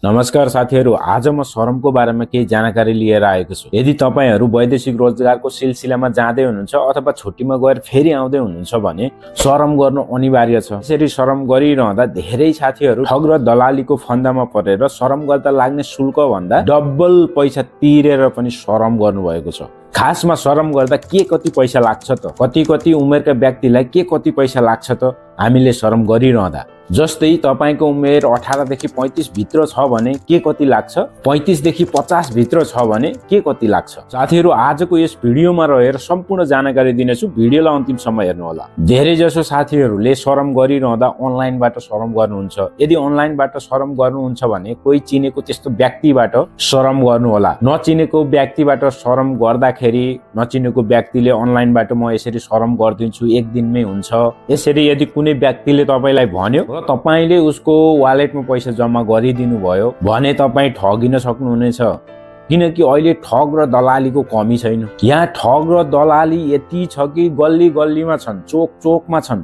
नमस्कार साथीहरु, आज म शरमको बारेमा केही जानकारी लिएर आएको छु। यदि तपाईहरु वैदेशिक रोजगारको सिलसिलामा जाँदै हुनुहुन्छ अथवा छुट्टीमा गएर फेरि आउँदै हुनुहुन्छ भने शरम गर्नु अनिवार्य छ। यसरी शरम गरिरहँदा धेरै साथीहरु ठग र दलालीको फन्दामा परेर शरम गर्दा लाग्ने शुल्क भन्दा डबल पैसा तिरेर पनि शरम गर्नुभएको छ। खासमा शरम गर्दा के कति पैसा लाग्छ त? कति उमेरका व्यक्तिलाई के कति पैसा लाग्छ त हामीले शरम गरिरहँदा? जस्तै तपाईको उमेर 18 देखि 35 भित्र छ भने के कति लाग्छ? 35 देखि 50 भित्र छ भने के कति लाग्छ? साथीहरु, आजको यस भिडियोमा रहेर सम्पूर्ण जानकारी दिनेछु। भिडियोलाई अन्तिमसम्म हेर्नु होला। धेरै जसो साथीहरुले शरम गरिरहँदा अनलाइनबाट शरम गर्नुहुन्छ। यदि अनलाइनबाट शरम गर्नुहुन्छ भने कोही चिनेको त्यस्तो व्यक्तिबाट शरम गर्नु होला। नचिनेको व्यक्तिबाट शरम गर्दाखेरि नचिनेको व्यक्तिले अनलाइनबाट म यसरी शरम गर्दिन्छु, एक दिनमै हुन्छ, यसरी यदि कुनै व्यक्तिले तपाईलाई भन्यो र तपाईले उसको वालेटमा पैसा जम्मा गरिदिनु भयो भने तपाई ठगिन सक्नुहुनेछ। किनकि अहिले ठग र दलालीको कमी छैन। यहाँ ठग र दलाली यति छ कि गल्ली गल्लीमा छन्, चोक चोकमा छन्।